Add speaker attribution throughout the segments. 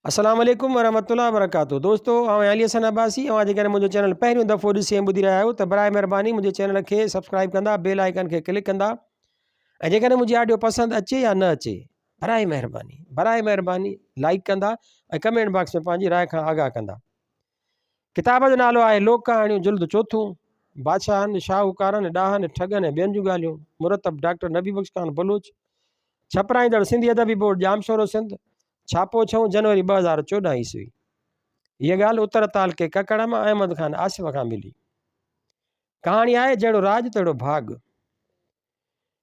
Speaker 1: السلام عليڪم ورحمة الله وبرڪاته دوستو آئون علي حسن عباسي اوهان جيڪڏهن منهنجو چينل پهريون دفعو ڏسي ۽ ٻڌي رهيا آهيو ته برائي مهرباني منهنجي چينل کي سبسڪرائب ڪندا بيل آئيڪن کي ڪلڪ ڪندا ۽ جيڪڏهن منهنجي آڊيو پسند اچي يا نه اچي برائي مهرباني برائي مهرباني لائڪ ڪندا ۽ ڪمينٽ باڪس ۾ پنهنجي راء کان آگاهه ڪندا ڪتاب جو نالو آهي لوڪ ڪهاڻيون جلد چوٿون بادشاهن شاهوڪارن ڏاهن ٺڳن ۽ ٻين جون ڳالهيون مرتب ڊاڪٽر نبي بخش خان بلوچ ڇپرائيندڙ سنڌي ادبي بورڊ ڄامشورو سنڌ ڇاپو ڇهون جنوري 2014 عيسوي. هيء ڳالهه اتر تعلقي ڪڪڙ مان احمد خان آصف کان ملي. ڪهاڻي آهي جهڙو راڄ تهڙو ڀاڳ.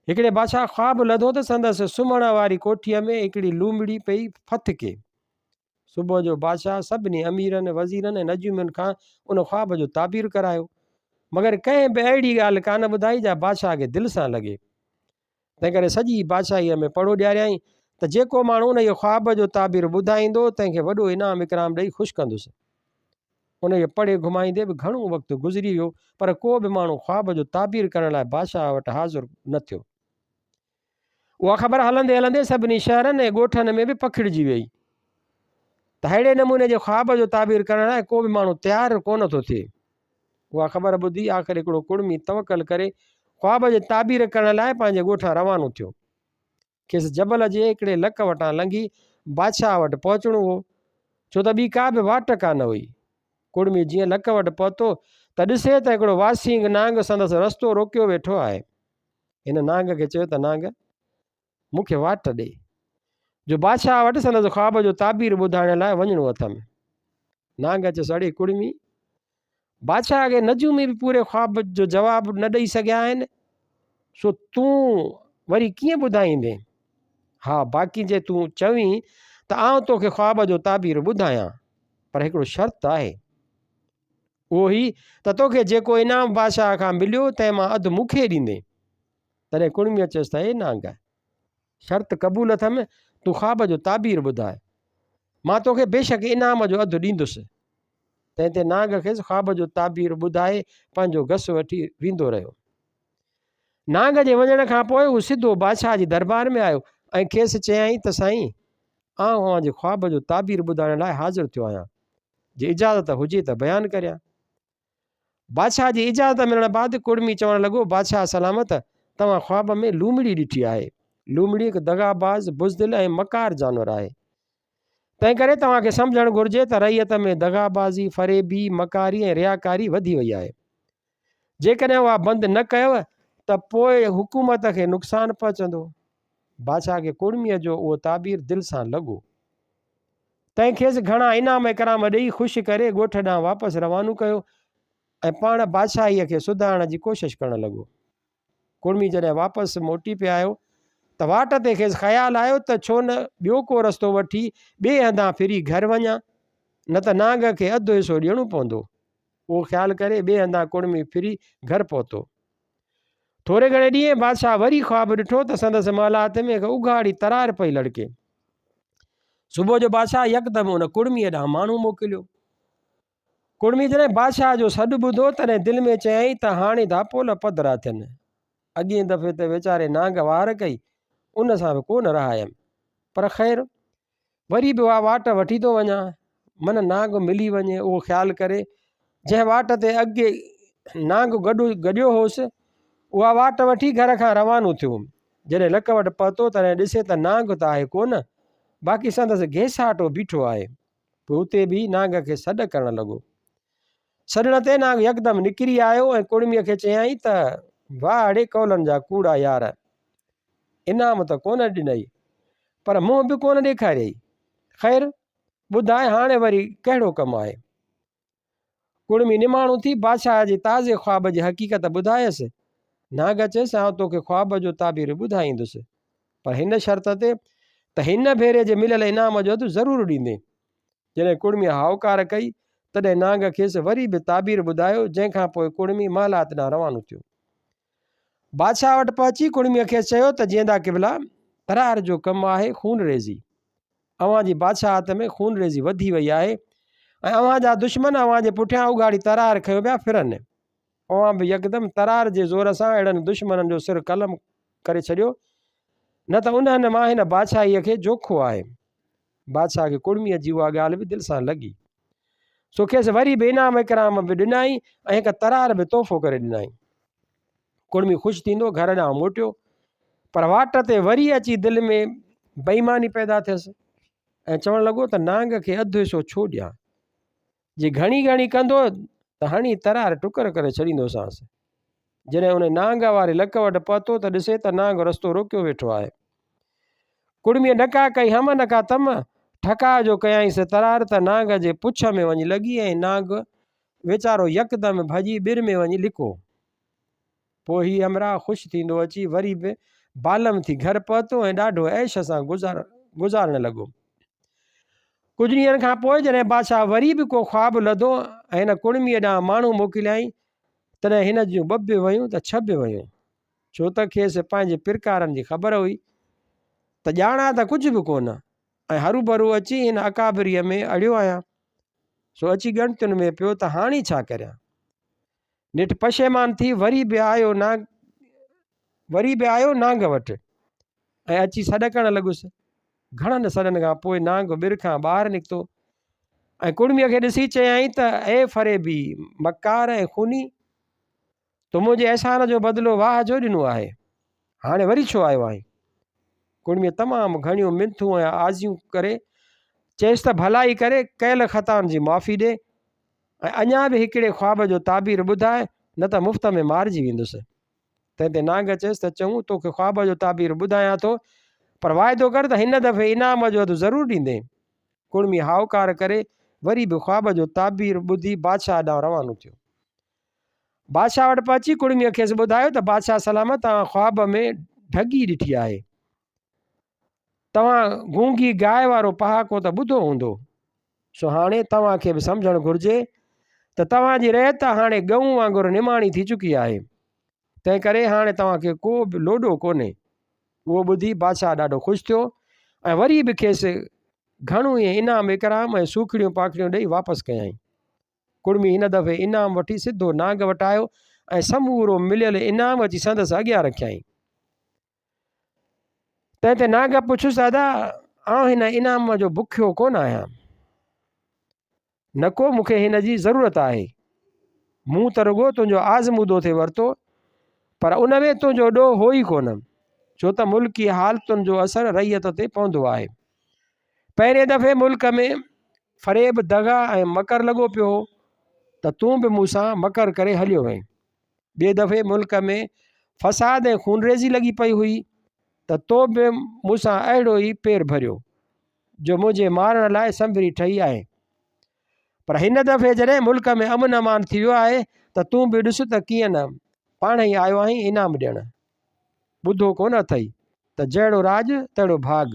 Speaker 1: هڪڙي بادشاهه خواب لڌو ته سندس سمهڻ واري ڪوٺيء ۾ هڪڙي لومڙي پئي ڦٿڪي. صبح جو بادشاهه سڀني اميرن، وزيرن ۽ نجومين کان ان خواب جو تعبير ڪرايو. مگر ڪنهن به اهڙي ڳالهه ڪانه ٻڌائي جا بادشاهه کي دل سان لڳي. تنهنڪري سڄي بادشاهيء ۾ پڙهو ڏياريائين ته جيڪو ماڻهو انهيء خواب جو تعبير ٻڌائيندو، تنهن کي وڏو انعام اڪرام ڏئي خوش ڪندس. انهيء پڙهي گهمائيندي به گهڻو وقت گذري ويو، پر ڪو به ماڻهو خواب جو تعبير ڪرڻ لاء بادشاهه وٽ حاضر نه ٿيو. اها خبر هلندي هلندي سڀني شهرن ۽ ڳوٺن ۾ به پکڙجي ويئي ته ههڙي نموني جي خواب جو تعبير ڪرڻ لاء ڪو به ماڻهو تيار ڪونه ٿو ٿئي. اها خبر ٻڌي آخر هڪڙو ڪڙمي توڪل ڪري خواب جي تعبير ڪرڻ لاء پنهنجي ڳوٺان روانو ٿيو. کيس جبل جي هڪڙي لڪ وٽان لنگهي بادشاهه وٽ پهچڻو هو، ڇو ته ٻي ڪا به واٽ ڪانه هئي. ڪڙمي جيئن لڪ وٽ پهتو ته ڏسي ته هڪڙو واسينگ نانگ سندس رستو روڪيو ويٺو آهي. هن نانگ کي چيو ته نانگ! مون کي واٽ ڏي، جو بادشاهه وٽ سندس خواب جو تعبير ٻڌائڻ لاء وڃڻو اٿم. نانگ چيس، اڙي ڪڙمي! بادشاهه کي نجومي به پوري خواب جو جواب نه ڏئي سگهيا آهن، سو تون وري ڪيئن ٻڌائيندين؟ ها، باقي جي تون چوين ته آئون توکي خواب جو تعبير ٻڌايان، پر هڪڙو شرط آهي. اهو هي ته توکي جيڪو انعام بادشاهه کان مليو، تنهن مان اڌ مون کي ڏيندين. تڏهن ڪڙميء چيس ته اي نانگ! شرط قبول اٿم، تون خواب جو تعبير ٻڌاء. مان توکي بيشڪ انعام جو اڌ ڏيندس. تنهن تي نانگ کيس خواب جو تعبير ٻڌائي پنهنجو گس وٺي ويندو رهيو. نانگ جي وڃڻ کان پوء هو سڌو بادشاهه جي دربار ۾ آيو ۽ کيس چيائين ته سائين! آئون اوهان جي خواب جو تعبير ٻڌائڻ لاء حاضر ٿيو آهيان. جي اجازت هجي ته بيان ڪريان. بادشاهه جي اجازت ملڻ بعد ڪڙمي چوڻ لڳو، بادشاهه سلامت، توهان خواب ۾ لومڙي ڏٺي آهي. لومڙي هڪ دغاباز، بزدل ۽ مڪار جانور آهي. تنهنڪري توهان کي سمجهڻ گهرجي ته رعيت ۾ دغابازي، فريبي، مڪاري ۽ رياڪاري وڌي وئي آهي. جيڪڏهن اها بند نه ڪيو ته پوء حڪومت کي نقصان پهچندو. بادشاهه کي ڪڙميء جو اهو تعبير دل سان لڳو. تنهن کيس گهڻا انعام اڪرام ڏيئي خوش ڪري ڳوٺ ڏانهن واپس روانو ڪيو ۽ پاڻ بادشاهيء کي سڌارڻ جي ڪوشش ڪرڻ لڳو. ڪڙمي جڏهن واپس موٽي پئي آيو ته واٽ تي کيس خيال آيو ته ڇو نه ٻيو ڪو رستو وٺي ٻئي هنڌان ڦري گهر وڃان، نه ته نانگ کي اڌ حصو ڏيڻو پوندو. اهو خيال ڪري ٻئي هنڌان ڪڙمي ڦري گهر پهتو. ٿوري گهڻي ڏينهن بادشاهه وري خواب ڏٺو ته سندس محلات ۾ هڪ اگهاڙي ترار پئي لڙڪي. صبح جو بادشاهه يڪدم ان ڪڙميء ڏانهن ماڻهو موڪليو. ڪڙمي جڏهن بادشاهه جو سڏ ٻڌو، تڏهن دل ۾ چيائين ته هاڻي ڌاپول پڌرا ٿين. اڳئين دفعي ته ويچاري نانگ وار ڪئي، ان سان به ڪو نه رهايم. پر خير، وري به اها واٽ وٺي ٿو وڃان، من نانگ ملي وڃي. اهو خيال ڪري، جنهن واٽ تي اڳي نانگ گڏيو هوس، اها واٽ وٺي گهر کان روانو ٿيو. جڏهن لڪ وٽ پهتو، تڏهن ڏسي ته نانگ ته آهي ڪونه، باقي سندس گيساٽو بيٺو آهي. پوء اتي بيهي نانگ کي سڏ ڪرڻ لڳو. سڏڻ تي نانگ يڪدم نڪري آيو ۽ ڪڙميء کي چيائين ته، واهه اڙي ڪولن جا ڪوڙا يار! انعام ته ڪونه ڏنئي، پر منهن به ڪونه ڏيکاريئي. خير، ٻڌاء هاڻي وري ڪهڙو ڪم آهي؟ ڪڙمي نماڻو ٿي بادشاهه جي تازي خواب جي حقيقت ٻڌايس. نانگ چيس، آئون توکي خواب جو تعبير ٻڌائيندس، پر هن شرط تي ته هن ڀيري جي مليل انعام جو اڌ ضرور ڏيندين. جڏهن ڪڙميء هائوڪار ڪئي، تڏهن نانگ کيس وري به تعبير ٻڌايو، جنهن کان پوء ڪڙمي محلات ڏانهن روانو ٿيو. بادشاهه وٽ پهچي ڪڙميء کيس چيو ته جيئندا قبلا، ترار جو ڪم آهي خونريزي. اوهان جي بادشاهت ۾ خونريزي وڌي وئي آهي ۽ اوهان جا دشمن اوهان جي پٺيان اگهاڙي ترار کنيو پيا ڦرن. اوهان به يڪدم ترار جي زور سان اهڙن دشمنن جو سر قلم ڪري ڇڏيو، نه ته انهن مان هن بادشاهيء کي جوکو آهي. بادشاهه کي ڪڙميء جي اها ڳالهه به دل سان لڳي. سو کيس وري به انعام اڪرام به ڏنائين ۽ هڪ ترار به تحفو ڪري ڏنائين. ڪڙمي خوش ٿيندو گهر ڏانهن موٽيو، پر واٽ تي وري اچي دل ۾ بيماني پيدا ٿيس ۽ چوڻ لڳو ته نانگ کي اڌ حصو ڇو ڏيان؟ جي گهڻي گهڻي ڪندو ته هڻي ترار ٽڪر ڪري ڇڏيندوسانس. جڏهن ان نانگ واري لڪ وٽ پهتو ته ڏسي ته نانگ رستو روڪيو ويٺو آهي. ڪڙميء نه ڪا ڪئي هم نه ڪا تم، ٺڪاء جو ڪيائينس ترار ته نانگ جي پڇ ۾ وڃي لڳي ۽ نانگ ويچارو يڪدم ڀڄي ٻر ۾ وڃي لڪو. پوء هي همراهه خوش ٿيندو اچي وري به بالم ٿي گهر پهتو ۽ ڏاڍو عيش سان گذارڻ لڳو. ڪجهه ڏينهن کان پوء جڏهن بادشاهه وري به ڪو خواب لڌو ۽ هن ڪڙميء ڏانهن ماڻهو موڪليائين، تڏهن هن جون ٻه به ويون ته ڇهه به ويون، ڇو ته کيس پنهنجي پرڪارن جي خبر هئي ته ڄاڻان ته ڪجهه به ڪونه ۽ هروڀرو اچي هن اڪابريء ۾ اڙيو آهيان، سو اچي ڳڻتين ۾ پيو ته هاڻي ڇا ڪريان. نيٺ پشيمان ٿي وري به آيو نانگ وري به آيو نانگ وٽ ۽ اچي سڏ ڪرڻ لڳس. گهڻن سڏن کان پوء نانگ ٻر کان ٻاهر نڪتو ۽ ڪڙميء کي ڏسي چيائين ته اي فريبي، مڪار ۽ خوني! تو منهنجي احسان جو بدلو واهه جو ڏنو آهي. هاڻي وري ڇو آيو آهين؟ ڪڙميء تمام گهڻيون منٿون ۽ آزيون ڪري چيس ته ڀلائي ڪري ڪيل خطائن جي معافي ڏي ۽ اڃا به هڪڙي خواب جو تعبير ٻڌاء نه ته مفت ۾ مارجي ويندس. تنهن تي نانگ چيس ته چڱو توکي خواب جو تعبير ٻڌايان ٿو پر واعدو ڪر ته هن دفعي انعام جو اڌ ضرور ڏيندين. ڪڙمي هائوڪار ڪري وري به خواب جو تعبير ٻڌي بادشاهه ڏانهن روانو ٿيو. بادشاهه وٽ پهچي ڪڙميء کيس ٻڌايو ته بادشاهه سلامت توهان خواب ۾ ڍڳي ڏٺي آهي. توهان گونگي گاء وارو پهاڪو ته ٻڌو هوندو. سو هاڻي توهان کي به سمجهڻ گهرجي ته توهان جي رعيت هاڻي ڳئون وانگر نماڻي ٿي چڪي آهي، تنهن ڪري هاڻي توهان کي ڪو به لوڏو ڪونهي. اهو ٻڌي بادشاهه ڏاڍو خوش ٿيو ۽ وري به کيس گهڻو ئي انعام اڪرام ۽ سوکڙيون پاکڙيون ڏئي واپس ڪيائين. ڪڙمي هن دفعي انعام وٺي سڌو نانگ وٽ آيو ۽ سمورو مليل انعام اچي سندس اڳيان رکيائين. تنهن تي نانگ پڇيس، ادا، آئون هن انعام جو بکيو ڪونه آهيان، نه ڪو مون کي هن جي ضرورت آهي. مون ته رڳو تنهنجو آزمودو ٿي ورتو، پر ان ۾ تنهنجو ڏوهه هو ئي ڪونه، ڇو ته ملڪي حالتن جو اثر رعيت تي پوندو آهي. پهرين دفعي ملڪ ۾ فريب، دغا ۽ مڪر لڳو پيو هو ته تون به مون سان مڪر ڪري هليو وئين. ٻئي دفعي ملڪ ۾ فساد ۽ خونريزي لڳي پئي هئي ته تو به مون سان اهڙو ئي پير ڀريو، جو منهنجي مارڻ لاء سنڀري ٺهي آهين. پر هن دفعي جڏهن ملڪ ۾ امن امان ٿي ويو آهي ته تون به ڏس ته ڪيئن نه پاڻهئي آيو آهين انعام ڏيڻ. ٻڌو ڪونه اٿئي ته جهڙو راڄ تهڙو ڀاڳ،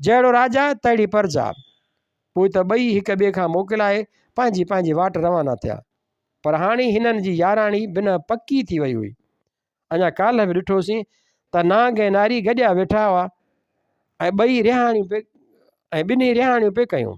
Speaker 1: جهڙو راجا تهڙي پرجا. پوء ته ٻئي هڪ ٻئي کان موڪلائي پنهنجي پنهنجي واٽ روانا ٿيا. پر هاڻي هنن جي ياراڻي بنهه پڪي ٿي وئي هئي. اڃا ڪالهه به ڏٺوسين ته نانگ ۽ ناري گڏيا ويٺا هئا ۽ ٻئي رهاڻيون پئي ۽ ٻنهي رهاڻيون پئي ڪيون.